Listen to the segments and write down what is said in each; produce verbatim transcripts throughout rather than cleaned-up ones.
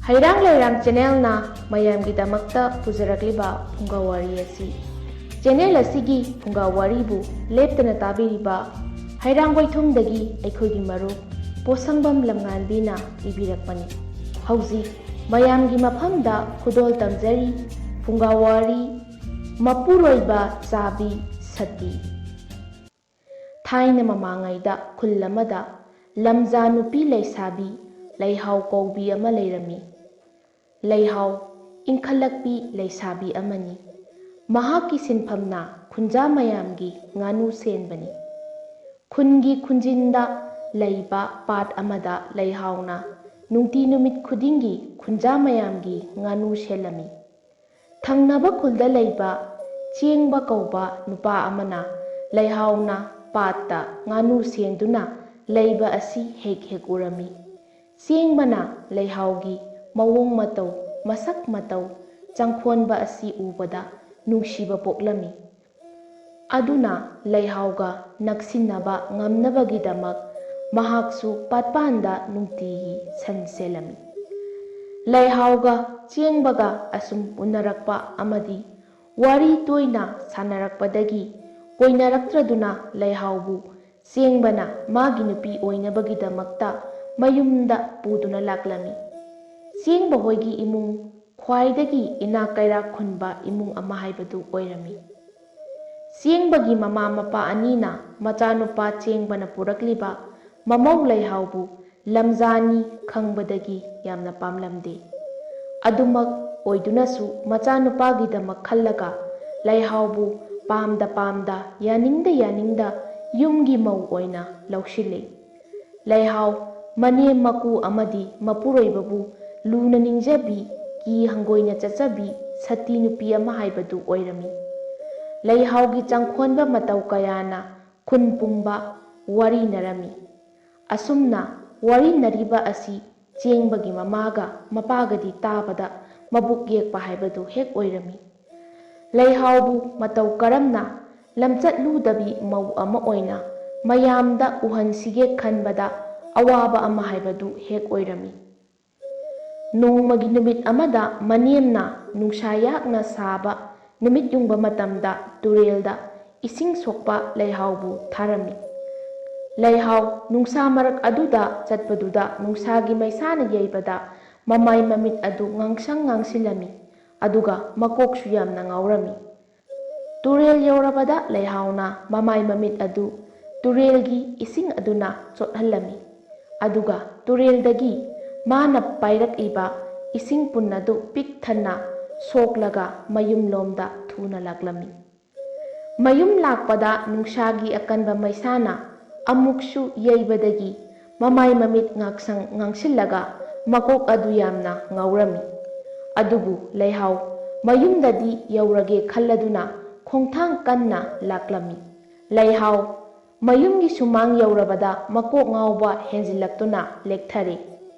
ꯍꯩꯔꯥꯡ ꯂꯩꯔꯥꯡ ꯆꯦꯅꯦꯜꯅ ꯃꯌꯥꯝꯒꯤꯗꯃꯛꯇ ꯄꯨꯖꯔꯛꯂꯤꯕ ꯐꯨꯡꯒꯥ ꯋꯥꯔꯤ ꯑꯁꯤ, ꯆꯦꯅꯦꯜ ꯑꯁꯤꯒꯤ ꯐꯨꯡꯒꯥ ꯋꯥꯔꯤꯕꯨ ꯂꯦꯞꯇꯅ ꯇꯥꯕꯤꯔꯤꯕ ꯍꯩꯔꯥꯡꯒꯣꯏꯊꯣꯡꯗꯒꯤ ꯑꯩꯈꯣꯏꯒꯤ ꯃꯔꯨꯞ ꯄꯣꯁꯪꯕꯝ ꯂꯝꯉꯥꯟꯕꯤꯅ ꯏꯕꯤꯔꯛꯄꯅꯤ꯫ ꯍꯧꯖꯤꯛ ꯃꯌꯥꯝꯒꯤ ꯃꯐꯝꯗ ꯈꯨꯗꯣꯜ ꯇꯝꯖꯔꯤ ꯐꯨꯡꯒꯥ ꯋꯥꯔꯤ ꯃꯄꯨꯔꯣꯏꯕ ꯆꯥꯕꯤ ꯁꯇꯤ꯫ ꯊꯥꯏꯅ ꯃꯃꯥꯡꯉꯩꯗ ꯈꯨꯜ ꯑꯃꯗ ꯂꯝꯖꯥ ꯅꯨꯄꯤ ꯂꯩꯁꯥꯕꯤ ꯂꯩꯍꯥꯎ ꯀꯧꯕꯤ ꯑꯃ ꯂꯩꯔꯝꯃꯤ꯫ ꯂꯩꯍꯥꯎ ꯏꯪꯈꯠꯂꯛꯄꯤ ꯂꯩꯁꯥꯕꯤ ꯑꯃꯅꯤ꯫ ꯃꯍꯥꯛꯀꯤ ꯁꯤꯟꯐꯝꯅ ꯈꯨꯟꯖꯥ ꯃꯌꯥꯝꯒꯤ ꯉꯥꯅꯨ ꯁꯦꯟꯕꯅꯤ꯫ ꯈꯨꯟꯒꯤ ꯈꯨꯟꯖꯤꯟꯗ ꯂꯩꯕ ꯄꯥꯠ ꯑꯃꯗ ꯂꯩꯍꯥꯎꯅ ꯅꯨꯡꯇꯤ ꯅꯨꯃꯤꯠ ꯈꯨꯗꯤꯡꯒꯤ ꯈꯨꯟꯖꯥ ꯃꯌꯥꯝꯒꯤ ꯉꯥꯅꯨ ꯁꯦꯜꯂꯝꯃꯤ꯫ ꯊꯪꯅꯕ ꯈꯨꯜꯗ ꯂꯩꯕ ꯆꯦꯡꯕ ꯀꯧꯕ ꯅꯨꯄꯥ ꯑꯃꯅ ꯂꯩꯍꯥꯎꯅ ꯄꯥꯠꯇ ꯉꯥꯅꯨ ꯁꯦꯟꯗꯨꯅ ꯂꯩꯕ ꯑꯁꯤ ꯍꯦꯛ ꯍꯦꯛ ꯎꯔꯝꯃꯤ꯫ ꯆꯦꯡꯕꯅ ꯂꯩꯍꯥꯎꯒꯤ ꯃꯑꯣꯡ ꯃꯇꯧ, ꯃꯁꯛ ꯃꯇꯧ ꯆꯪꯈꯣꯟꯕ ꯑꯁꯤ ꯎꯕꯗ ꯅꯨꯡꯁꯤꯕ ꯄꯣꯛꯂꯝꯃꯤ꯫ ꯑꯗꯨꯅ ꯂꯩꯍꯥꯎꯒ ꯅꯛꯁꯤꯟꯅꯕ ꯉꯝꯅꯕꯒꯤꯗꯃꯛ ꯃꯍꯥꯛꯁꯨ ꯄꯥꯠꯄꯥꯟꯗ ꯅꯨꯡꯇꯤꯒꯤ ꯁꯟ ꯁꯦꯜꯂꯝꯃꯤ꯫ ꯂꯩꯍꯥꯎꯒ ꯆꯦꯡꯕꯒ ꯑꯁꯨꯝ ꯎꯅꯔꯛꯄ ꯑꯃꯗꯤ ꯋꯥꯔꯤ ꯇꯣꯏꯅ ꯁꯥꯟꯅꯔꯛꯄꯗꯒꯤ ꯀꯣꯏꯅꯔꯛꯇ꯭ꯔꯗꯨꯅ ꯂꯩꯍꯥꯎꯕꯨ ꯆꯦꯡꯕꯅ ꯃꯥꯒꯤ ꯅꯨꯄꯤ ꯑꯣꯏꯅꯕꯒꯤꯗꯃꯛꯇ ꯃꯌꯨꯝꯗ ꯄꯨꯗꯨꯅ ꯂꯥꯛꯂꯝꯃꯤ꯫ ꯆꯦꯡꯕ ꯍꯣꯏꯒꯤ ꯏꯃꯨꯡ ꯈ꯭ꯋꯥꯏꯗꯒꯤ ꯏꯅꯥꯛ ꯀꯩꯔꯥꯛ ꯈꯨꯟꯕ ꯏꯃꯨꯡ ꯑꯃ ꯍꯥꯏꯕꯗꯨ ꯑꯣꯏꯔꯝꯃꯤ꯫ ꯆꯦꯡꯕꯒꯤ ꯃꯃꯥ ꯃꯄꯥ ꯑꯅꯤꯅ ꯃꯆꯥꯅꯨꯄꯥ ꯆꯦꯡꯕꯅ ꯄꯨꯔꯛꯂꯤꯕ ꯃꯃꯧ ꯂꯩꯍꯥꯎꯕꯨ ꯂꯝꯖꯥꯅꯤ ꯈꯪꯕꯗꯒꯤ ꯌꯥꯝꯅ ꯄꯥꯝꯂꯝꯗꯦ꯫ ꯑꯗꯨꯃꯛ ꯑꯣꯏꯗꯨꯅꯁꯨ ꯃꯆꯥꯅꯨꯄꯥꯒꯤꯗꯃꯛ ꯈꯜꯂꯒ ꯂꯩꯍꯥꯎꯕꯨ ꯄꯥꯝꯗ ꯄꯥꯝꯗ, ꯌꯥꯅꯤꯡꯗ ꯌꯥꯅꯤꯡꯗ ꯌꯨꯝꯒꯤ ꯃꯧ ꯑꯣꯏꯅ ꯂꯧꯁꯤꯜꯂꯤ꯫ ꯂꯩꯍꯥꯎ ꯃꯅꯦꯝ ꯃꯀꯨ ꯑꯃꯗꯤ ꯃꯄꯨꯔꯣꯏꯕꯕꯨ ꯂꯨꯅ ꯅꯤꯡꯖꯕꯤ, ꯀꯤ ꯍꯪꯒꯣꯏꯅ ꯆꯠꯆꯕꯤ ꯁꯇꯤ ꯅꯨꯄꯤ ꯑꯃ ꯍꯥꯏꯕꯗꯨ ꯑꯣꯏꯔꯝꯃꯤ꯫ ꯂꯩꯍꯥꯎꯒꯤ ꯆꯪꯈꯣꯟꯕ ꯃꯇꯧ ꯀꯌꯥꯅ ꯈꯨꯟ ꯄꯨꯝꯕ ꯋꯥꯔꯤꯅꯔꯝꯃꯤ꯫ ꯑꯁꯨꯝꯅ ꯋꯥꯔꯤꯅꯔꯤꯕ ꯑꯁꯤ ꯆꯦꯡꯕꯒꯤ ꯃꯃꯥꯒ ꯃꯄꯥꯒꯗꯤ ꯇꯥꯕꯗ ꯃꯕꯨꯛ ꯌꯦꯛꯄ ꯍꯥꯏꯕꯗꯨ ꯍꯦꯛ ꯑꯣꯏꯔꯝꯃꯤ꯫ ꯂꯩꯍꯥꯎꯕꯨ ꯃꯇꯧ ꯀꯔꯝꯅ ꯂꯝꯆꯠ ꯂꯨꯗꯕꯤ ꯃꯧ ꯑꯃ ꯑꯣꯏꯅ ꯃꯌꯥꯝꯗ ꯎꯍꯟꯁꯤꯒꯦ ꯈꯟꯕꯗ ꯑꯋꯥꯕ ꯑꯃ ꯍꯥꯏꯕꯗꯨ ꯍꯦꯛ ꯑꯣꯏꯔꯝꯃꯤ꯫ ꯅꯣꯡꯃꯒꯤ ꯅꯨꯃꯤꯠ ꯑꯃꯗ ꯃꯅꯦꯝꯅ ꯅꯨꯡꯁꯥ ꯌꯥꯛꯅ ꯁꯥꯕ ꯅꯨꯃꯤꯠ ꯌꯨꯡꯕ ꯃꯇꯝꯗ ꯇꯨꯔꯦꯜꯗ ꯏꯁꯤꯡ ꯁꯣꯛꯄ ꯂꯩꯍꯥꯎꯕꯨ ꯊꯥꯔꯝꯃꯤ꯫ ꯂꯩꯍꯥꯎ ꯅꯨꯡꯁꯥ ꯃꯔꯛ ꯑꯗꯨꯗ ꯆꯠꯄꯗꯨꯗ ꯅꯨꯡꯁꯥꯒꯤ ꯃꯩꯁꯥꯅ ꯌꯩꯕꯗ ꯃꯃꯥꯏ ꯃꯃꯤꯠ ꯑꯗꯨ ꯉꯥꯡꯁꯪ ꯉꯥꯡꯁꯤꯜꯂꯝꯃꯤ, ꯑꯗꯨꯒ ꯃꯀꯣꯛꯁꯨ ꯌꯥꯝꯅ ꯉꯥꯎꯔꯝꯃꯤ꯫ ꯇꯨꯔꯦꯜ ꯌꯧꯔꯕꯗ ꯂꯩꯍꯥꯎꯅ ꯃꯃꯥꯏ ꯃꯃꯤꯠ ꯑꯗꯨ ꯇꯨꯔꯦꯜꯒꯤ ꯏꯁꯤꯡ ꯑꯗꯨꯅ ꯆꯣꯠꯍꯜꯂꯝꯃꯤ꯫ ꯑꯗꯨꯒ ꯇꯨꯔꯦꯜꯗꯒꯤ ꯃꯥꯅ ꯄꯥꯏꯔꯛꯂꯤꯕ ꯏꯁꯤꯡ ꯄꯨꯟ ꯑꯗꯨ ꯄꯤꯛ ꯊꯟꯅ ꯁꯣꯛꯂꯒ ꯃꯌꯨꯝꯂꯣꯝꯗ ꯊꯨꯅ ꯂꯥꯛꯂꯝꯃꯤ꯫ ꯃꯌꯨꯝ ꯂꯥꯛꯄꯗ ꯅꯨꯡꯁꯥꯒꯤ ꯑꯀꯟꯕ ꯃꯩꯁꯥꯅ ꯑꯃꯨꯛꯁꯨ ꯌꯩꯕꯗꯒꯤ ꯃꯃꯥꯏ ꯃꯃꯤꯠ ꯉꯥꯛꯁꯪ ꯉꯥꯡꯁꯤꯜꯂꯒ ꯃꯀꯣꯛ ꯑꯗꯨ ꯌꯥꯝꯅ ꯉꯥꯎꯔꯝꯃꯤ꯫ ꯑꯗꯨꯕꯨ ꯂꯩꯍꯥꯎ ꯃꯌꯨꯝꯗꯗꯤ ꯌꯧꯔꯒꯦ ꯈꯜꯂꯗꯨꯅ ꯈꯣꯡꯊꯥꯡ ꯀꯟꯅ ꯂꯥꯛꯂꯝꯃꯤ꯫ ꯂꯩꯍꯥꯎ ꯃꯌꯨꯝꯒꯤ ꯁꯨꯃꯥꯡ ꯌꯧꯔꯕꯗ ꯃꯀꯣꯛ ꯉꯥꯎꯕ ꯍꯦꯟꯖꯤꯜꯂꯛꯇꯨꯅ ꯂꯦꯛꯊꯔꯦ꯫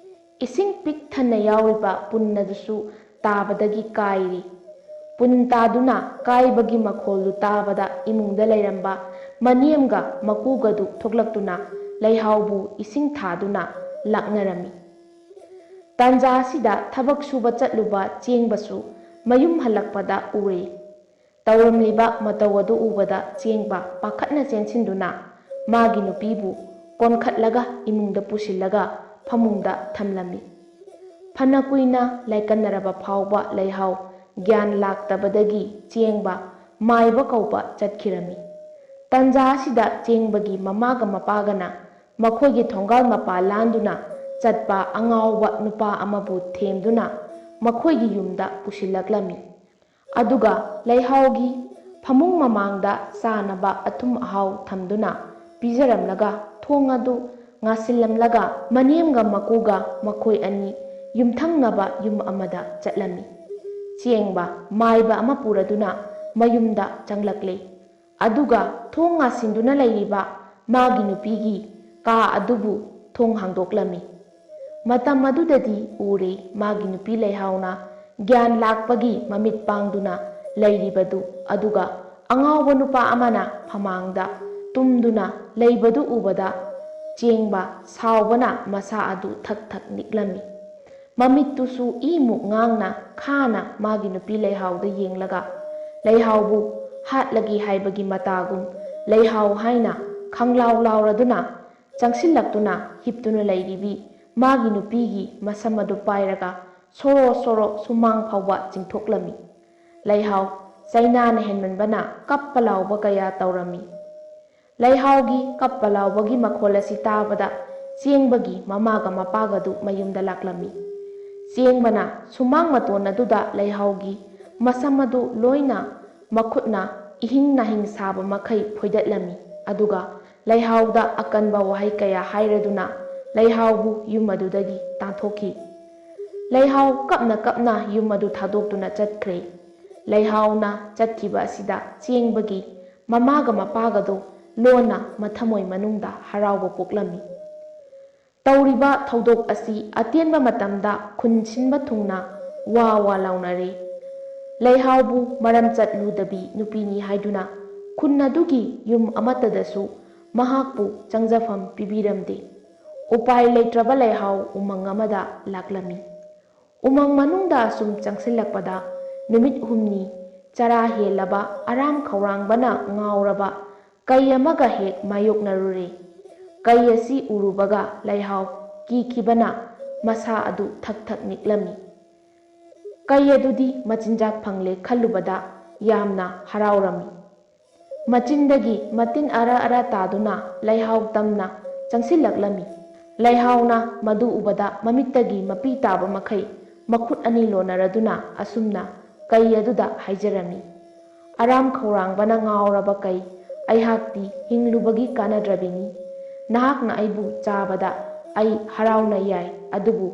ꯏꯁꯤꯡ ꯄꯤꯛ ꯊꯟꯅ ꯌꯥꯎꯔꯤꯕ ꯄꯨꯟ ꯑꯗꯨꯁꯨ ꯇꯥꯕꯗꯒꯤ ꯀꯥꯏꯔꯤ꯫ ꯄꯨꯟ ꯇꯥꯗꯨꯅ ꯀꯥꯏꯕꯒꯤ ꯃꯈꯣꯜꯗꯨ ꯇꯥꯕꯗ ꯏꯃꯨꯡꯗ ꯂꯩꯔꯝꯕ ꯃꯅꯦꯝꯒ ꯃꯀꯨꯒꯗꯨ ꯊꯣꯛꯂꯛꯇꯨꯅ ꯂꯩꯍꯥꯎꯕꯨ ꯏꯁꯤꯡ ꯊꯥꯗꯨꯅ ꯂꯥꯛꯅꯔꯝꯃꯤ꯫ ꯇꯥꯟꯖꯥ ꯑꯁꯤꯗ ꯊꯕꯛ ꯁꯨꯕ ꯆꯠꯂꯨꯕ ꯆꯦꯡꯕꯁꯨ ꯃꯌꯨꯝ ꯍꯜꯂꯛꯄꯗ ꯎꯔꯦ꯫ ꯇꯧꯔꯝꯂꯤꯕ ꯃꯇꯧ ꯑꯗꯨ ꯎꯕꯗ ꯆꯦꯡꯕ ꯄꯥꯈꯠꯅ ꯆꯦꯟꯁꯤꯟꯗꯨꯅ ꯃꯥꯒꯤ ꯅꯨꯄꯤꯕꯨ ꯀꯣꯟꯈꯠꯂꯒ ꯏꯃꯨꯡꯗ ꯄꯨꯁꯤꯜꯂꯒ ꯐꯃꯨꯡꯗ ꯊꯝꯂꯝꯃꯤ꯫ ꯐꯅ ꯀꯨꯏꯅ ꯂꯥꯏꯀꯠꯅꯔꯕ ꯐꯥꯎꯕ ꯂꯩꯍꯥꯎ ꯒ꯭ꯌꯥꯟ ꯂꯥꯛꯇꯕꯗꯒꯤ ꯆꯦꯡꯕ ꯃꯥꯏꯕ ꯀꯧꯕ ꯆꯠꯈꯤꯔꯝꯃꯤ꯫ ꯇꯟꯖꯥ ꯑꯁꯤꯗ ꯆꯦꯡꯕꯒꯤ ꯃꯃꯥꯒ ꯃꯄꯥꯒꯅ ꯃꯈꯣꯏꯒꯤ ꯊꯣꯡꯒꯥꯜ ꯃꯄꯥ ꯂꯥꯟꯗꯨꯅ ꯆꯠꯄ ꯑꯉꯥꯎꯕ ꯅꯨꯄꯥ ꯑꯃꯕꯨ ꯊꯦꯝꯗꯨꯅ ꯃꯈꯣꯏꯒꯤ ꯌꯨꯝꯗ ꯄꯨꯁꯤꯜꯂꯛꯂꯝꯃꯤ꯫ ꯑꯗꯨꯒ ꯂꯩꯍꯥꯎꯒꯤ ꯐꯃꯨꯡ ꯃꯃꯥꯡꯗ ꯆꯥꯅꯕ ꯑꯊꯨꯝ ꯑꯍꯥꯎ ꯊꯝꯗꯨꯅ ꯄꯤꯖꯔꯝꯂꯒ ꯊꯣꯡ ꯑꯗꯨ ꯉꯥꯁꯤꯜꯂꯝꯂꯒ ꯃꯅꯦꯝꯒ ꯃꯀꯨꯒ ꯃꯈꯣꯏ ꯑꯅꯤ ꯌꯨꯝꯊꯪꯅꯕ ꯌꯨꯝ ꯑꯃꯗ ꯆꯠꯂꯝꯃꯤ꯫ ꯆꯦꯡꯕ ꯃꯥꯏꯕ ꯑꯃ ꯄꯨꯔꯗꯨꯅ ꯃꯌꯨꯝꯗ ꯆꯪꯂꯛꯂꯦ꯫ ꯑꯗꯨꯒ ꯊꯣꯡ ꯉꯥꯁꯤꯟꯗꯨꯅ ꯂꯩꯔꯤꯕ ꯃꯥꯒꯤ ꯅꯨꯄꯤꯒꯤ ꯀꯥ ꯑꯗꯨꯕꯨ ꯊꯣꯡ ꯍꯥꯡꯗꯣꯛꯂꯝꯃꯤ꯫ ꯃꯇꯝ ꯑꯗꯨꯗꯗꯤ ꯎꯔꯦ ꯃꯥꯒꯤ ꯅꯨꯄꯤ ꯂꯩꯍꯥꯎꯅ ꯒ꯭ꯌꯥꯟ ꯂꯥꯛꯄꯒꯤ ꯃꯃꯤꯠ ꯄꯥꯡꯗꯨꯅ ꯂꯩꯔꯤꯕꯗꯨ, ꯑꯗꯨꯒ ꯑꯉꯥꯎꯕ ꯅꯨꯄꯥ ꯑꯃꯅ ꯐꯃꯥꯡꯗ ꯇꯨꯝꯗꯨꯅ ꯂꯩꯕꯗꯨ ꯎꯕꯗ ꯆꯦꯡꯕ ꯁꯥꯎꯕꯅ ꯃꯁꯥ ꯑꯗꯨ ꯊꯛ ꯊꯛ ꯅꯤꯛꯂꯝꯃꯤ꯫ ꯃꯃꯤꯠꯇꯨꯁꯨ ꯏꯃꯨꯛ ꯉꯥꯡꯅ ꯈꯥꯅ ꯃꯥꯒꯤ ꯅꯨꯄꯤ ꯂꯩꯍꯥꯎꯗ ꯌꯦꯡꯂꯒ, ꯂꯩꯍꯥꯎꯕꯨ ꯍꯥꯠꯂꯒꯦ ꯍꯥꯏꯕꯒꯤ ꯃꯇꯥꯒꯨꯝ, ꯂꯩꯍꯥꯎ ꯍꯥꯏꯅ ꯈꯪꯂꯥꯎ ꯂꯥꯎꯔꯗꯨꯅ ꯆꯪꯁꯤꯜꯂꯛꯇꯨꯅ ꯍꯤꯞꯇꯨꯅ ꯂꯩꯔꯤꯕꯤ ꯃꯥꯒꯤ ꯅꯨꯄꯤꯒꯤ ꯃꯁꯝ ꯑꯗꯨ ꯄꯥꯏꯔꯒ ꯁꯣꯔꯣ ꯁꯣꯔꯣ ꯁꯨꯃꯥꯡ ꯐꯥꯎꯕ ꯆꯤꯡꯊꯣꯛꯂꯝꯃꯤ꯫ ꯂꯩꯍꯥꯎ ꯆꯩꯅꯥꯅ ꯍꯦꯟꯃꯟꯕꯅ ꯀꯞꯄ ꯂꯥꯎꯕ ꯀꯌꯥ ꯇꯧꯔꯝꯃꯤ꯫ ꯂꯩꯍꯥꯎꯒꯤ ꯀꯞꯄ ꯂꯥꯎꯕꯒꯤ ꯃꯈꯣꯜ ꯑꯁꯤ ꯇꯥꯕꯗ ꯆꯦꯡꯕꯒꯤ ꯃꯃꯥꯒ ꯃꯄꯥꯒꯗꯨ ꯃꯌꯨꯝꯗ ꯂꯥꯛꯂꯝꯃꯤ꯫ ꯆꯦꯡꯕꯅ ꯁꯨꯃꯥꯡ ꯃꯇꯣꯟ ꯑꯗꯨꯗ ꯂꯩꯍꯥꯎꯒꯤ ꯃꯁꯝ ꯑꯗꯨ ꯂꯣꯏꯅ ꯃꯈꯨꯠꯅ ꯏꯍꯤꯡ ꯅꯥꯍꯤꯡ ꯁꯥꯕ ꯃꯈꯩ ꯐꯣꯏꯗꯠꯂꯝꯃꯤ꯫ ꯑꯗꯨꯒ ꯂꯩꯍꯥꯎꯗ ꯑꯀꯟꯕ ꯋꯥꯍꯩ ꯀꯌꯥ ꯍꯥꯏꯔꯗꯨꯅ ꯂꯩꯍꯥꯎꯕꯨ ꯌꯨꯝ ꯑꯗꯨꯗꯒꯤ ꯇꯥꯟꯊꯣꯛꯈꯤ꯫ ꯂꯩꯍꯥꯎ ꯀꯞꯅ ꯀꯞꯅ ꯌꯨꯝ ꯑꯗꯨ ꯊꯥꯗꯣꯛꯇꯨꯅ ꯆꯠꯈ꯭ꯔꯦ꯫ ꯂꯩꯍꯥꯎꯅ ꯆꯠꯈꯤꯕ ꯑꯁꯤꯗ ꯆꯦꯡꯕꯒꯤ ꯃꯃꯥꯒ ꯃꯄꯥꯒꯗꯣ ꯂꯣꯟꯅ ꯃꯊꯃꯣꯏ ꯃꯅꯨꯡꯗ ꯍꯔꯥꯎꯕ ꯄꯣꯛꯂꯝꯃꯤ꯫ ꯇꯧꯔꯤꯕ ꯊꯧꯗꯣꯛ ꯑꯁꯤ ꯑꯇꯦꯟꯕ ꯃꯇꯝꯗ ꯈꯨꯟ ꯁꯤꯟꯕ ꯊꯨꯡꯅ ꯋꯥ ꯋꯥ ꯂꯥꯎꯅꯔꯦ꯫ ꯂꯩꯍꯥꯎꯕꯨ ꯃꯔꯝ ꯆꯠꯂꯨꯗꯕꯤ ꯅꯨꯄꯤꯅꯤ ꯍꯥꯏꯗꯨꯅ ꯈꯨꯟ ꯑꯗꯨꯒꯤ ꯌꯨꯝ ꯑꯃꯠꯇꯗꯁꯨ ꯃꯍꯥꯛꯄꯨ ꯆꯪꯖꯐꯝ ꯄꯤꯕꯤꯔꯝꯗꯦ꯫ ꯎꯄꯥꯏ ꯂꯩꯇ꯭ꯔꯕ ꯂꯩꯍꯥꯎ ꯎꯃꯪ ꯑꯃꯗ ꯂꯥꯛꯂꯝꯃꯤ꯫ ꯎꯃꯪ ꯃꯅꯨꯡꯗ ꯑꯁꯨꯝ ꯆꯪꯁꯤꯜꯂꯛꯄꯗ ꯅꯨꯃꯤꯠ ꯍꯨꯝꯅꯤ ꯆꯔꯥ ꯍꯦꯜꯂꯕ ꯑꯔꯥꯝ ꯈꯧꯔꯥꯡꯕꯅ ꯉꯥꯎꯔꯕ ꯀꯩ ꯑꯃꯒ ꯍꯦꯛ ꯃꯥꯌꯣꯛꯅꯔꯨꯔꯦ꯫ ꯀꯩ ꯑꯁꯤ ꯎꯔꯨꯕꯒ ꯂꯩꯍꯥꯎ ꯀꯤꯈꯤꯕꯅ ꯃꯁꯥ ꯑꯗꯨ ꯊꯛ ꯊꯛ ꯅꯤꯛꯂꯝꯃꯤ꯫ ꯀꯩ ꯑꯗꯨꯗꯤ ꯃꯆꯤꯟꯖꯥꯛ ꯐꯪꯂꯦ ꯈꯜꯂꯨꯕꯗ ꯌꯥꯝꯅ ꯍꯔꯥꯎꯔꯝꯃꯤ꯫ ꯃꯆꯤꯟꯗꯒꯤ ꯃꯇꯤꯟ ꯑꯔ ꯑꯔ ꯇꯥꯗꯨꯅ ꯂꯩꯍꯥꯎ ꯇꯝꯅ ꯆꯪꯁꯤꯜꯂꯛꯂꯝꯃꯤ꯫ ꯂꯩꯍꯥꯎꯅ ꯃꯗꯨ ꯎꯕꯗ ꯃꯃꯤꯠꯇꯒꯤ ꯃꯄꯤ ꯇꯥꯕ ꯃꯈꯩ ꯃꯈꯨꯠ ꯑꯅꯤ ꯂꯣꯟꯅꯔꯗꯨꯅ ꯑꯁꯨꯝꯅ ꯀꯩ ꯑꯗꯨꯗ ꯍꯥꯏꯖꯔꯝꯃꯤ, "ꯑꯔꯥꯝ ꯈꯧꯔꯥꯡꯕꯅ ꯉꯥꯎꯔꯕ ꯀꯩ, ꯑꯩꯍꯥꯛꯇꯤ ꯍꯤꯡꯂꯨꯕꯒꯤ ꯀꯥꯟꯅꯗ꯭ꯔꯕꯤꯅꯤ꯫ ꯅꯍꯥꯛꯅ ꯑꯩꯕꯨ ꯆꯥꯕꯗ ꯑꯩ ꯍꯔꯥꯎꯅ ꯌꯥꯏ, ꯑꯗꯨꯕꯨ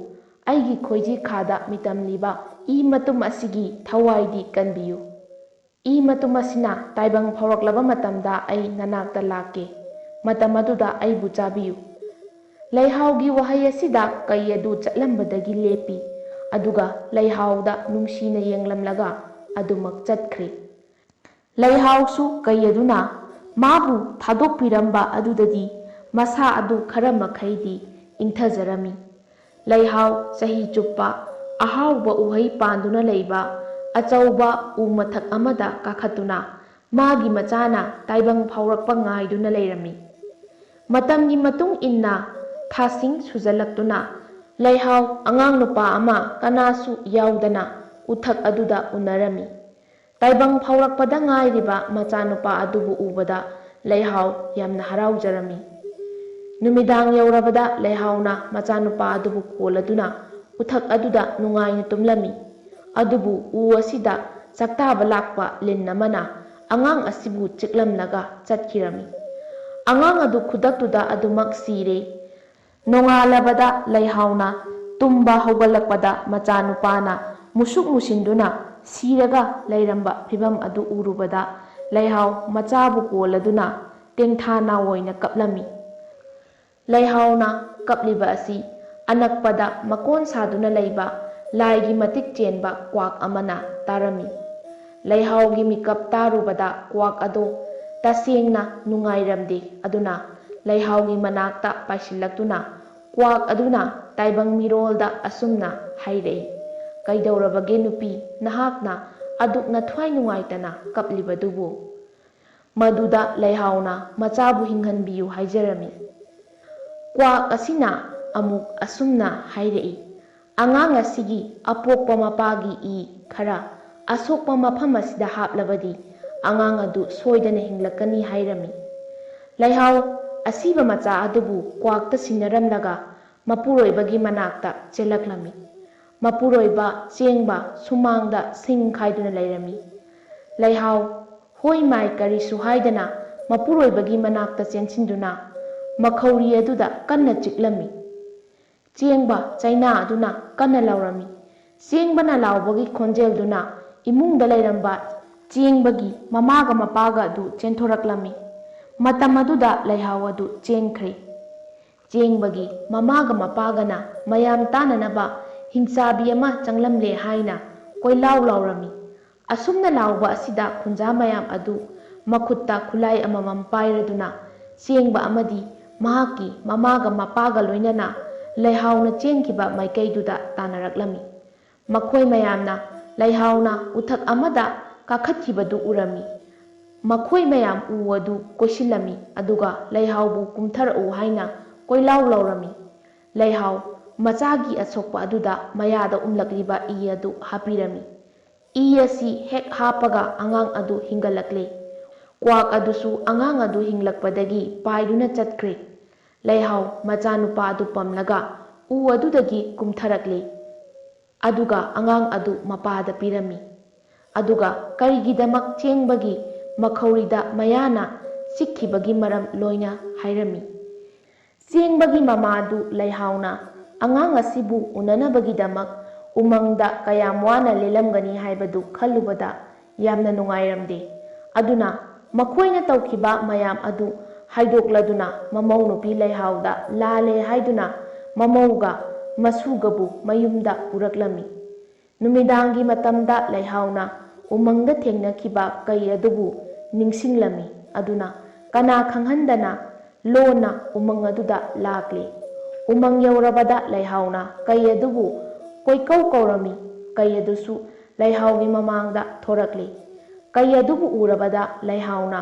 ꯑꯩꯒꯤ ꯈꯣꯏꯖꯤ ꯈꯥꯗ ꯃꯤꯇꯝꯂꯤꯕ ꯏ ꯃꯇꯨꯝ ꯑꯁꯤꯒꯤ ꯊꯋꯥꯏꯗꯤ ꯀꯟꯕꯤꯌꯨ꯫ ꯏ ꯃꯇꯨꯝ ꯑꯁꯤꯅ ꯇꯥꯏꯕꯪ ꯐꯥꯎꯔꯛꯂꯕ ꯃꯇꯝꯗ ꯑꯩ ꯅꯅꯥꯛꯇ ꯂꯥꯛꯀꯦ꯫ ꯃꯇꯝ ꯑꯗꯨꯗ ꯑꯩꯕꯨ ꯆꯥꯕꯤꯌꯨ꯫" ꯂꯩꯍꯥꯎꯒꯤ ꯋꯥꯍꯩ ꯑꯁꯤꯗ ꯀꯩ ꯑꯗꯨ ꯆꯠꯂꯝꯕꯗꯒꯤ ꯂꯦꯞꯄꯤ, ꯑꯗꯨꯒ ꯂꯩꯍꯥꯎꯗ ꯅꯨꯡꯁꯤꯅ ꯌꯦꯡꯂꯝꯂꯒ ꯑꯗꯨꯃꯛ ꯆꯠꯈ꯭ꯔꯦ꯫ ꯂꯩꯍꯥꯎꯁꯨ ꯀꯩ ꯑꯗꯨꯅ ꯃꯥꯕꯨ ꯊꯥꯗꯣꯛꯄꯤꯔꯝꯕ ꯑꯗꯨꯗꯗꯤ ꯃꯁꯥ ꯑꯗꯨ ꯈꯔ ꯃꯈꯩꯗꯤ ꯏꯪꯊꯖꯔꯝꯃꯤ꯫ ꯂꯩꯍꯥꯎ ꯆꯍꯤ ꯆꯨꯞꯄ ꯑꯍꯥꯎꯕ ꯎꯍꯩ ꯄꯥꯟꯗꯨꯅ ꯂꯩꯕ ꯑꯆꯧꯕ ꯎ ꯃꯊꯛ ꯑꯃꯗ ꯀꯥꯈꯠꯇꯨꯅ ꯃꯥꯒꯤ ꯃꯆꯥꯅ ꯇꯥꯏꯕꯪ ꯐꯥꯎꯔꯛꯄ ꯉꯥꯏꯗꯨꯅ ꯂꯩꯔꯝꯃꯤ꯫ ꯃꯇꯝꯒꯤ ꯃꯇꯨꯡ ꯏꯟꯅ ꯊꯥꯁꯤꯡ ꯁꯨꯖꯜꯂꯛꯇꯨꯅ ꯂꯩꯍꯥꯎ ꯑꯉꯥꯡ ꯅꯨꯄꯥ ꯑꯃ ꯀꯅꯥꯁꯨ ꯌꯥꯎꯗꯅ ꯎꯊꯛ ꯑꯗꯨꯗ ꯎꯅꯔꯝꯃꯤ꯫ ꯇꯥꯏꯕꯪ ꯐꯥꯎꯔꯛꯄꯗ ꯉꯥꯏꯔꯤꯕ ꯃꯆꯥꯅꯨꯄꯥ ꯑꯗꯨꯕꯨ ꯎꯕꯗ ꯂꯩꯍꯥꯎ ꯌꯥꯝꯅ ꯍꯔꯥꯎꯖꯔꯝꯃꯤ꯫ ꯅꯨꯃꯤꯗꯥꯡ ꯌꯧꯔꯕꯗ ꯂꯩꯍꯥꯎꯅ ꯃꯆꯥꯅꯨꯄꯥ ꯑꯗꯨꯕꯨ ꯀꯣꯜꯂꯗꯨꯅ ꯎꯊꯛ ꯑꯗꯨꯗ ꯅꯨꯡꯉꯥꯏꯅ ꯇꯨꯝꯂꯝꯃꯤ꯫ ꯑꯗꯨꯕꯨ ꯎ ꯑꯁꯤꯗ ꯆꯥꯛꯇꯥꯕ ꯂꯥꯛꯄ ꯂꯤꯟ ꯑꯃꯅ ꯑꯉꯥꯡ ꯑꯁꯤꯕꯨ ꯆꯤꯛꯂꯝꯂꯒ ꯆꯠꯈꯤꯔꯝꯃꯤ꯫ ꯑꯉꯥꯡ ꯑꯗꯨ ꯈꯨꯗꯛꯇꯨꯗ ꯑꯗꯨꯃꯛ ꯁꯤꯔꯦ꯫ ꯅꯣꯡꯉꯥꯜꯂꯕꯗ ꯂꯩꯍꯥꯎꯅ ꯇꯨꯝꯕ ꯍꯧꯒꯠꯂꯛꯄꯗ ꯃꯆꯥꯅꯨꯄꯥꯅ ꯃꯨꯁꯨꯛ ꯃꯨꯁꯤꯟꯗꯨꯅ ꯁꯤꯔꯒ ꯂꯩꯔꯝꯕ ꯐꯤꯚꯝ ꯑꯗꯨ ꯎꯔꯨꯕꯗ ꯂꯩꯍꯥꯎ ꯃꯆꯥꯕꯨ ꯀꯣꯜꯂꯗꯨꯅ ꯇꯦꯡꯊꯥ ꯅꯥꯑꯣꯏꯅ ꯀꯞꯂꯝꯃꯤ꯫ ꯂꯩꯍꯥꯎꯅ ꯀꯞꯂꯤꯕ ꯑꯁꯤ ꯑꯅꯛꯄꯗ ꯃꯀꯣꯟ ꯁꯥꯗꯨꯅ ꯂꯩꯕ ꯂꯥꯏꯒꯤ ꯃꯇꯤꯛ ꯆꯦꯟꯕ ꯀ꯭ꯋꯥꯛ ꯑꯃꯅ ꯇꯥꯔꯝꯃꯤ꯫ ꯂꯩꯍꯥꯎꯒꯤ ꯃꯤꯀꯞ ꯇꯥꯔꯨꯕꯗ ꯀ꯭ꯋꯥꯛ ꯑꯗꯣ ꯇꯁꯦꯡꯅ ꯅꯨꯡꯉꯥꯏꯔꯝꯗꯦ꯫ ꯑꯗꯨꯅ ꯂꯩꯍꯥꯎꯒꯤ ꯃꯅꯥꯛꯇ ꯄꯥꯏꯁꯤꯜꯂꯛꯇꯨꯅ ꯀ꯭ꯋꯥꯛ ꯑꯗꯨꯅ ꯇꯥꯏꯕꯪ ꯃꯤꯔꯣꯜꯗ ꯑꯁꯨꯝꯅ ꯍꯥꯏꯔꯛꯏ, "ꯀꯩꯗꯧꯔꯕꯒꯦ ꯅꯨꯄꯤ, ꯅꯍꯥꯛꯅ ꯑꯗꯨꯛ ꯅꯊ꯭ꯋꯥꯏ ꯅꯨꯡꯉꯥꯏꯇꯅ ꯀꯞꯂꯤꯕꯗꯨꯕꯨ?" ꯃꯗꯨꯗ ꯂꯩꯍꯥꯎꯅ ꯃꯆꯥꯕꯨ ꯍꯤꯡꯍꯟꯕꯤꯌꯨ ꯍꯥꯏꯖꯔꯝꯃꯤ꯫ ꯀ꯭ꯋꯥꯛ ꯑꯁꯤꯅ ꯑꯃꯨꯛ ꯑꯁꯨꯝꯅ ꯍꯥꯏꯔꯛꯏ, "ꯑꯉꯥꯡ ꯑꯁꯤꯒꯤ ꯑꯄꯣꯛꯄ ꯃꯄꯥꯒꯤ ꯏ ꯈꯔ ꯑꯁꯣꯛꯄ ꯃꯐꯝ ꯑꯁꯤꯗ ꯍꯥꯞꯂꯕꯗꯤ ꯑꯉꯥꯡ ꯑꯗꯨ ꯁꯣꯏꯗꯅ ꯍꯤꯡꯂꯛꯀꯅꯤ" ꯍꯥꯏꯔꯝꯃꯤ꯫ ꯂꯩꯍꯥꯎ ꯑꯁꯤꯕ ꯃꯆꯥ ꯑꯗꯨꯕꯨ ꯀ꯭ꯋꯥꯛꯇ ꯁꯤꯟꯅꯔꯝꯂꯒ ꯃꯄꯨꯔꯣꯏꯕꯒꯤ ꯃꯅꯥꯛꯇ ꯆꯦꯜꯂꯛꯂꯝꯃꯤ꯫ ꯃꯄꯨꯔꯣꯏꯕ ꯆꯦꯡꯕ ꯁꯨꯃꯥꯡꯗ ꯁꯤꯡ ꯈꯥꯏꯗꯨꯅ ꯂꯩꯔꯝꯃꯤ꯫ ꯂꯩꯍꯥꯎ ꯍꯣꯏ ꯃꯥꯏ ꯀꯔꯤꯁꯨ ꯍꯥꯏꯗꯅ ꯃꯄꯨꯔꯣꯏꯕꯒꯤ ꯃꯅꯥꯛꯇ ꯆꯦꯟꯁꯤꯟꯗꯨꯅ ꯃꯈꯧꯔꯤ ꯑꯗꯨꯗ ꯀꯟꯅ ꯆꯤꯛꯂꯝꯃꯤ꯫ ꯆꯦꯡꯕ ꯆꯩꯅꯥ ꯑꯗꯨꯅ ꯀꯟꯅ ꯂꯥꯎꯔꯝꯃꯤ꯫ ꯆꯦꯡꯕꯅ ꯂꯥꯎꯕꯒꯤ ꯈꯣꯟꯖꯦꯜꯗꯨꯅ ꯏꯃꯨꯡꯗ ꯂꯩꯔꯝꯕ ꯆꯦꯡꯕꯒꯤ ꯃꯃꯥꯒ ꯃꯄꯥꯒ ꯑꯗꯨ ꯆꯦꯟꯊꯣꯔꯛꯂꯝꯃꯤ꯫ ꯃꯇꯝ ꯑꯗꯨꯗ ꯂꯩꯍꯥꯎ ꯑꯗꯨ ꯆꯦꯟꯈ꯭ꯔꯦ꯫ ꯆꯦꯡꯕꯒꯤ ꯃꯃꯥꯒ ꯃꯄꯥꯒꯅ ꯃꯌꯥꯝ ꯇꯥꯅꯅꯕ ꯍꯤꯡꯆꯥꯕꯤ ꯑꯃ ꯆꯪꯂꯝꯂꯦ ꯍꯥꯏꯅ ꯀꯣꯏꯂꯥꯎ ꯂꯥꯎꯔꯝꯃꯤ꯫ ꯑꯁꯨꯝꯅ ꯂꯥꯎꯕ ꯑꯁꯤꯗ ꯈꯨꯟꯖꯥ ꯃꯌꯥꯝ ꯑꯗꯨ ꯃꯈꯨꯠꯇ ꯈꯨꯠꯂꯥꯏ ꯑꯃꯃꯝ ꯄꯥꯏꯔꯗꯨꯅ ꯆꯦꯡꯕ ꯑꯃꯗꯤ ꯃꯍꯥꯛꯀꯤ ꯃꯃꯥꯒ ꯃꯄꯥꯒ ꯂꯣꯏꯅꯅ ꯂꯩꯍꯥꯎꯅ ꯆꯦꯟꯈꯤꯕ ꯃꯥꯏꯀꯩꯗꯨꯗ ꯇꯥꯟꯅꯔꯛꯂꯝꯃꯤ꯫ ꯃꯈꯣꯏ ꯃꯌꯥꯝꯅ ꯂꯩꯍꯥꯎꯅ ꯎꯊꯛ ꯑꯃꯗ ꯀꯥꯈꯠꯈꯤꯕꯗꯨ ꯎꯔꯝꯃꯤ꯫ ꯃꯈꯣꯏ ꯃꯌꯥꯝ ꯎ ꯑꯗꯨ ꯀꯣꯏꯁꯤꯜꯂꯝꯃꯤ, ꯑꯗꯨꯒ ꯂꯩꯍꯥꯎꯕꯨ ꯀꯨꯝꯊꯔꯛꯎ ꯍꯥꯏꯅ ꯀꯣꯏꯂꯥꯎ ꯂꯥꯎꯔꯝꯃꯤ꯫ ꯂꯩꯍꯥꯎ ꯃꯆꯥꯒꯤ ꯑꯁꯣꯛꯄ ꯑꯗꯨꯗ ꯃꯌꯥꯗ ꯎꯝꯂꯛꯂꯤꯕ ꯏ ꯑꯗꯨ ꯍꯥꯞꯄꯤꯔꯝꯃꯤ꯫ ꯏ ꯑꯁꯤ ꯍꯦꯛ ꯍꯥꯞꯄꯒ ꯑꯉꯥꯡ ꯑꯗꯨ ꯍꯤꯡꯒꯠꯂꯛꯂꯦ꯫ ꯀ꯭ꯋꯥꯛ ꯑꯗꯨꯁꯨ ꯑꯉꯥꯡ ꯑꯗꯨ ꯍꯤꯡꯂꯛꯄꯗꯒꯤ ꯄꯥꯏꯗꯨꯅ ꯆꯠꯈ꯭ꯔꯦ꯫ ꯂꯩꯍꯥꯎ ꯃꯆꯥꯅꯨꯄꯥ ꯑꯗꯨ ꯄꯝꯂꯒ ꯎ ꯑꯗꯨꯗꯒꯤ ꯀꯨꯝꯊꯔꯛꯂꯦ꯫ ꯑꯗꯨꯒ ꯑꯉꯥꯡ ꯑꯗꯨ ꯃꯄꯥꯗ ꯄꯤꯔꯝꯃꯤ꯫ ꯑꯗꯨꯒ ꯀꯔꯤꯒꯤꯗꯃꯛ ꯆꯦꯡꯕꯒꯤ ꯃꯈꯧꯔꯤꯗ ꯃꯌꯥꯅ ꯆꯤꯛꯈꯤꯕꯒꯤ ꯃꯔꯝ ꯂꯣꯏꯅ ꯍꯥꯏꯔꯝꯃꯤ꯫ ꯆꯦꯡꯕꯒꯤ ꯃꯃꯥꯗꯨ ꯂꯩꯍꯥꯎꯅ ꯑꯉꯥꯡ ꯑꯁꯤꯕꯨ ꯎꯅꯅꯕꯒꯤꯗꯃꯛ ꯎꯃꯪꯗ ꯀꯌꯥꯝ ꯋꯥꯅ ꯂꯦꯜꯂꯝꯒꯅꯤ ꯍꯥꯏꯕꯗꯨ ꯈꯜꯂꯨꯕꯗ ꯌꯥꯝꯅ ꯅꯨꯡꯉꯥꯏꯔꯝꯗꯦ꯫ ꯑꯗꯨꯅ ꯃꯈꯣꯏꯅ ꯇꯧꯈꯤꯕ ꯃꯌꯥꯝ ꯑꯗꯨ ꯍꯥꯏꯗꯣꯛꯂꯗꯨꯅ ꯃꯃꯧ ꯅꯨꯄꯤ ꯂꯩꯍꯥꯎꯗ ꯂꯥꯜꯂꯦ ꯍꯥꯏꯗꯨꯅ ꯃꯃꯧꯒ ꯃꯁꯨꯒꯕꯨ ꯃꯌꯨꯝꯗ ꯄꯨꯔꯛꯂꯝꯃꯤ꯫ ꯅꯨꯃꯤꯗꯥꯡꯒꯤ ꯃꯇꯝꯗ ꯂꯩꯍꯥꯎꯅ ꯎꯃꯪꯗ ꯊꯦꯡꯅꯈꯤꯕ ꯀꯩ ꯑꯗꯨꯕꯨ ꯅꯤꯡꯁꯤꯡꯂꯝꯃꯤ꯫ ꯑꯗꯨꯅ ꯀꯅꯥ ꯈꯪꯍꯟꯗꯅ ꯂꯣꯟꯅ ꯎꯃꯪ ꯑꯗꯨꯗ ꯂꯥꯛꯂꯤ꯫ ꯎꯃꯪ ꯌꯧꯔꯕꯗ ꯂꯩꯍꯥꯎꯅ ꯀꯩ ꯑꯗꯨꯕꯨ ꯀꯣꯏꯀꯧ ꯀꯧꯔꯝꯃꯤ꯫ ꯀꯩ ꯑꯗꯨꯁꯨ ꯂꯩꯍꯥꯎꯒꯤ ꯃꯃꯥꯡꯗ ꯊꯣꯔꯛꯂꯤ꯫ ꯀꯩ ꯑꯗꯨꯕꯨ ꯎꯔꯕꯗ ꯂꯩꯍꯥꯎꯅ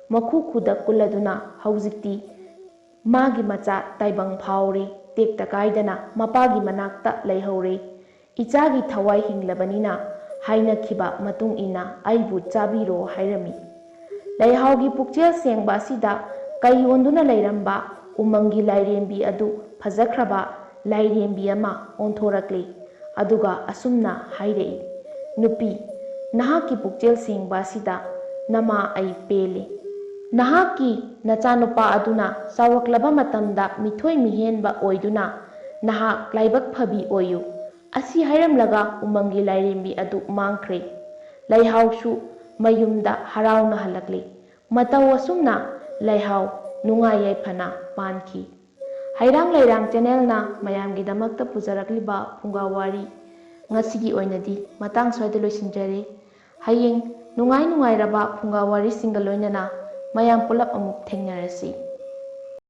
ꯃꯈꯨ ꯈꯨꯗ ꯀꯨꯜꯂꯗꯨꯅ ꯍꯧꯖꯤꯛꯇꯤ ꯃꯥꯒꯤ ꯃꯆꯥ ꯇꯥꯏꯕꯪ ꯐꯥꯎꯔꯦ, ꯇꯦꯛꯇ ꯀꯥꯏꯗꯅ ꯃꯄꯥꯒꯤ ꯃꯅꯥꯛꯇ ꯂꯩꯍꯧꯔꯦ꯫ ꯏꯆꯥꯒꯤ ꯊꯋꯥꯏ ꯍꯤꯡꯂꯕꯅꯤꯅ ꯍꯥꯏꯅꯈꯤꯕ ꯃꯇꯨꯡ ꯏꯟꯅ ꯑꯩꯕꯨ ꯆꯥꯕꯤꯔꯣ ꯍꯥꯏꯔꯝꯃꯤ꯫ ꯂꯩꯍꯥꯎꯒꯤ ꯄꯨꯛꯆꯦꯜ ꯁꯦꯡꯕ ꯑꯁꯤꯗ ꯀꯩ ꯑꯣꯟꯗꯨꯅ ꯂꯩꯔꯝꯕ ꯎꯃꯪꯒꯤ ꯂꯥꯏꯔꯦꯝꯕꯤ ꯑꯗꯨ ꯐꯖꯈ꯭ꯔꯕ ꯂꯥꯏꯔꯦꯝꯕꯤ ꯑꯃ ꯑꯣꯟꯊꯣꯔꯛꯂꯦ꯫ ꯑꯗꯨꯒ ꯑꯁꯨꯝꯅ ꯍꯥꯏꯔꯛꯏ, "ꯅꯨꯄꯤ, ꯅꯍꯥꯛꯀꯤ ꯄꯨꯛꯆꯦꯜ ꯁꯦꯡꯕ ꯑꯁꯤꯗ ꯅꯃꯥ ꯑꯩ ꯄꯦꯜꯂꯤ꯫ ꯅꯍꯥꯛꯀꯤ ꯅꯆꯥꯅꯨꯄꯥ ꯑꯗꯨꯅ ꯆꯥꯎꯔꯛꯂꯕ ꯃꯇꯝꯗ ꯃꯤꯊꯣꯏ ꯃꯤꯍꯦꯟꯕ ꯑꯣꯏꯗꯨꯅ ꯅꯍꯥꯛ ꯂꯥꯏꯕꯛ ꯐꯕꯤ ꯑꯣꯏꯌꯨ"꯫ ꯑꯁꯤ ꯍꯥꯏꯔꯝꯂꯒ ꯎꯃꯪꯒꯤ ꯂꯥꯏꯔꯦꯝꯕꯤ ꯑꯗꯨ ꯃꯥꯡꯈ꯭ꯔꯦ꯫ ꯂꯩꯍꯥꯎꯁꯨ ꯃꯌꯨꯝꯗ ꯍꯔꯥꯎꯅ ꯍꯜꯂꯛꯂꯤ꯫ ꯃꯇꯧ ꯑꯁꯨꯝꯅ ꯂꯩꯍꯥꯎ ꯅꯨꯡꯉꯥꯏ ꯌꯥꯏꯐꯅ ꯄꯥꯟꯈꯤ꯫ ꯍꯩꯔꯥꯡ ꯂꯩꯔꯥꯡ ꯆꯦꯅꯦꯜꯅ ꯃꯌꯥꯝꯒꯤꯗꯃꯛꯇ ꯄꯨꯖꯔꯛꯂꯤꯕ ꯐꯨꯡꯒꯥ ꯋꯥꯔꯤ ꯉꯁꯤꯒꯤ ꯑꯣꯏꯅꯗꯤ ꯃꯇꯥꯡ ꯁ꯭ꯋꯥꯏꯗ ꯂꯣꯏꯁꯤꯟꯖꯔꯦ꯫ ꯍꯌꯦꯡ ꯅꯨꯡꯉꯥꯏ ꯅꯨꯡꯉꯥꯏꯔꯕ ꯐꯨꯡꯒꯥ ꯋꯥꯔꯤꯁꯤꯡꯒ ꯂꯣꯏꯅꯅ ꯃꯌꯥꯝ ꯄꯨꯂꯞ ꯑꯃꯨꯛ ꯊꯦꯡꯅꯔꯁꯤ꯫